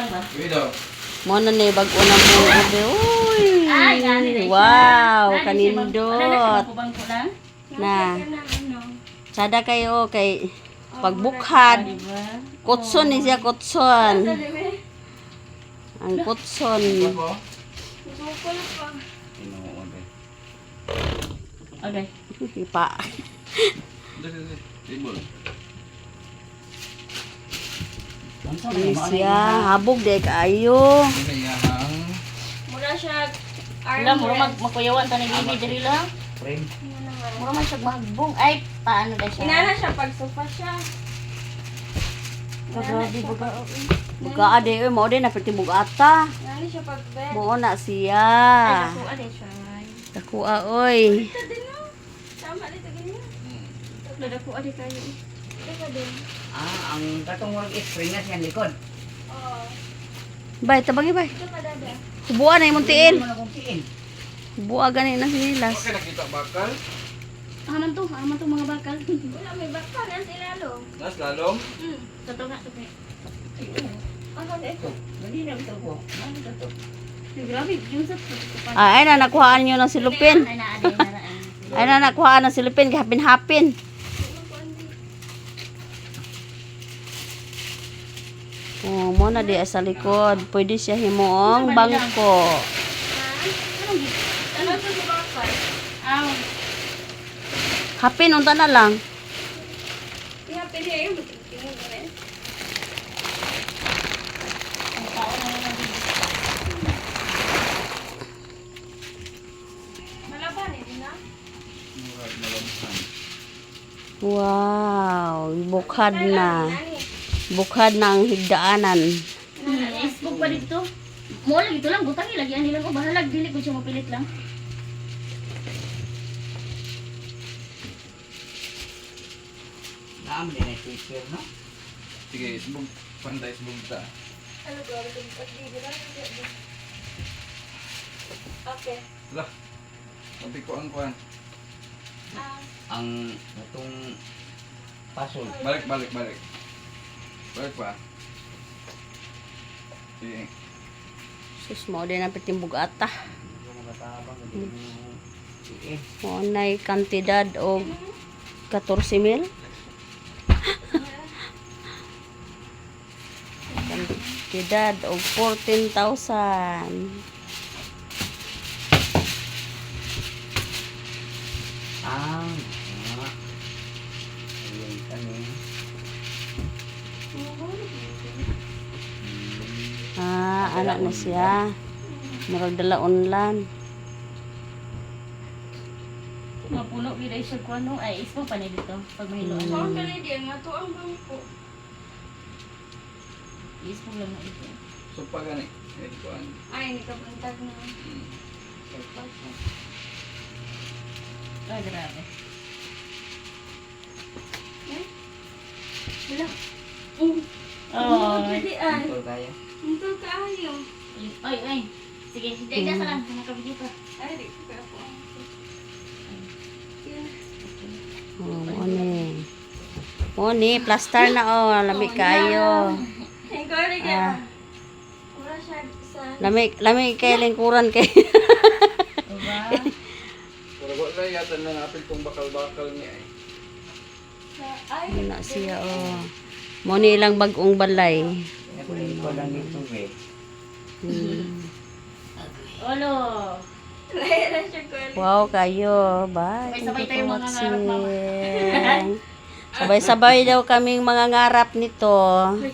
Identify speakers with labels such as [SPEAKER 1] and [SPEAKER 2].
[SPEAKER 1] lang ba?
[SPEAKER 2] Uy daw.
[SPEAKER 3] Mo na ni bag-o na mo ube. Uy.
[SPEAKER 1] Ay, gani na siya.
[SPEAKER 3] Wow,
[SPEAKER 1] Nani siya,
[SPEAKER 3] kanindot.
[SPEAKER 1] wala na siya bangko-bangko lang.
[SPEAKER 3] Na.
[SPEAKER 4] Kanang ano.
[SPEAKER 3] Sada kayo kay pagbukhad.
[SPEAKER 1] Diba?
[SPEAKER 3] Kutson ni siya kutson.
[SPEAKER 4] Dali,
[SPEAKER 3] Ang kutson.
[SPEAKER 2] Po.
[SPEAKER 4] Sukol pa.
[SPEAKER 5] Tinuod eh.
[SPEAKER 1] Okay.
[SPEAKER 3] Ipa.
[SPEAKER 2] Dali, dali. Table.
[SPEAKER 5] Unsa
[SPEAKER 3] Ni
[SPEAKER 5] man mo
[SPEAKER 3] siya habog di kaayo.
[SPEAKER 2] Ano na iyahang
[SPEAKER 4] Mura siya
[SPEAKER 1] Wala, mura mag makuyawan ta ni bibi diri lang.
[SPEAKER 5] Frame.
[SPEAKER 1] Mura man siya magbong. Ay, paano na siya?
[SPEAKER 4] Inana siya pag sofa siya.
[SPEAKER 1] Grabe, buga.
[SPEAKER 3] Bugaa di oy mo di na perti bugata.
[SPEAKER 4] Inana siya pag bed.
[SPEAKER 3] Mo na siya.
[SPEAKER 4] Ay, nakuha din siya.
[SPEAKER 3] Dakuha oy.
[SPEAKER 4] Ito din no. Tama dito ganyan. Nadakuha din kayo. Ito ka din.
[SPEAKER 5] Ah, ang katong murag spring na siyang likod.
[SPEAKER 4] Oo.
[SPEAKER 3] Bay, tabangi bay.
[SPEAKER 4] Ito ka dada.
[SPEAKER 3] Hubuan na imong tiil.
[SPEAKER 5] Ano kung tiin?
[SPEAKER 3] Hubua gani na sinilas.
[SPEAKER 2] Okay, nakita bakal.
[SPEAKER 1] Aman to, aman to mga bakal.
[SPEAKER 4] Wala, may bakal. Nasa ilalo.
[SPEAKER 2] Nas lalom.
[SPEAKER 1] Totoo nga, totoo.
[SPEAKER 4] Ano
[SPEAKER 5] Ito, dali na ito ko. Ano ito?
[SPEAKER 1] Grabe, yung sa tutupan.
[SPEAKER 3] Ah, ay na nakuhaan niyo ng silupin.
[SPEAKER 1] Ay, na, ay, na, ay.
[SPEAKER 3] Ay na nakuhaan ng silupin hapin-hapin. Oh, mo na di sa likod. Pwede siya himuong bangko.
[SPEAKER 4] Ano ito sa bakal?
[SPEAKER 1] Aw,
[SPEAKER 3] Hapin unta na lang.
[SPEAKER 4] Ihapin niya yung tingin mo eh.
[SPEAKER 1] ang tao na yun ang bibi.
[SPEAKER 4] Malaban eh, di na?
[SPEAKER 2] Murag malabhan.
[SPEAKER 3] Wow, bukhad na.
[SPEAKER 4] Nani?
[SPEAKER 3] Bukhad na ang higdaanan.
[SPEAKER 1] Isbog pa dito. Mo lang ito lang, butang ilagyan nila ko. Bahalag, dili ko siya mapilit lang.
[SPEAKER 5] Naam din ay switcher no?
[SPEAKER 2] Sige, isbog. Panda isbog ta.
[SPEAKER 4] Ano ba? Okay.
[SPEAKER 2] Lah. Sabi ko ang kuan.
[SPEAKER 4] Ah,
[SPEAKER 5] Ang katong pasol.
[SPEAKER 2] Balik, balik, balik. Balik pa. Sige.
[SPEAKER 3] Sus mo din ang piting bugata.
[SPEAKER 5] Nakatabang din mo tiin.
[SPEAKER 3] Mo nay kantidad og 14 mil. Kantidad og 14,000.
[SPEAKER 5] Ah, ah. Ayun kani.
[SPEAKER 3] Ah, anak na siya. Murag dala online.
[SPEAKER 1] Mapuno, bila siya ko ano. Ay, isbog pa ni dito. Pag mahiloan.
[SPEAKER 4] so ang kalidi, ang ato ang bangko.
[SPEAKER 1] Isbog lang na ito.
[SPEAKER 2] So pa gani. Eh, kuan.
[SPEAKER 4] Ay, nikabuntag na. Sofa siya.
[SPEAKER 1] Ay, grabe.
[SPEAKER 4] Wala. Oh.
[SPEAKER 1] Oh.
[SPEAKER 4] Pwede ay.
[SPEAKER 5] Ito kaya.
[SPEAKER 4] Ito kaayo.
[SPEAKER 1] Ay, ay. Sige, hindi ka sa lang. Nakabigyo pa.
[SPEAKER 4] Ay, di ko kaya po. Yan.
[SPEAKER 3] Oh, mo ni. Mo ni plaster na oh, lami kayo.
[SPEAKER 4] Ikaw rin kaya. Wala siya sa...
[SPEAKER 3] Lami lami kay lingkuran kay.
[SPEAKER 1] Diba?
[SPEAKER 2] Pero wala yata na apil tong bakal-bakal niya eh.
[SPEAKER 4] Ay,
[SPEAKER 3] Na siya oh. Mo ni ilang bag-ong balay.
[SPEAKER 5] Ito lang dito eh.
[SPEAKER 1] Olo.
[SPEAKER 4] Lahira siya ko.
[SPEAKER 3] Wow kayo. Bye.
[SPEAKER 1] Sabay-sabay
[SPEAKER 3] Thank you
[SPEAKER 1] tayo
[SPEAKER 3] for
[SPEAKER 1] mga ngarap, Mama.
[SPEAKER 3] watching. Sabay-sabay daw kaming mga ngarap nito.
[SPEAKER 1] Ay,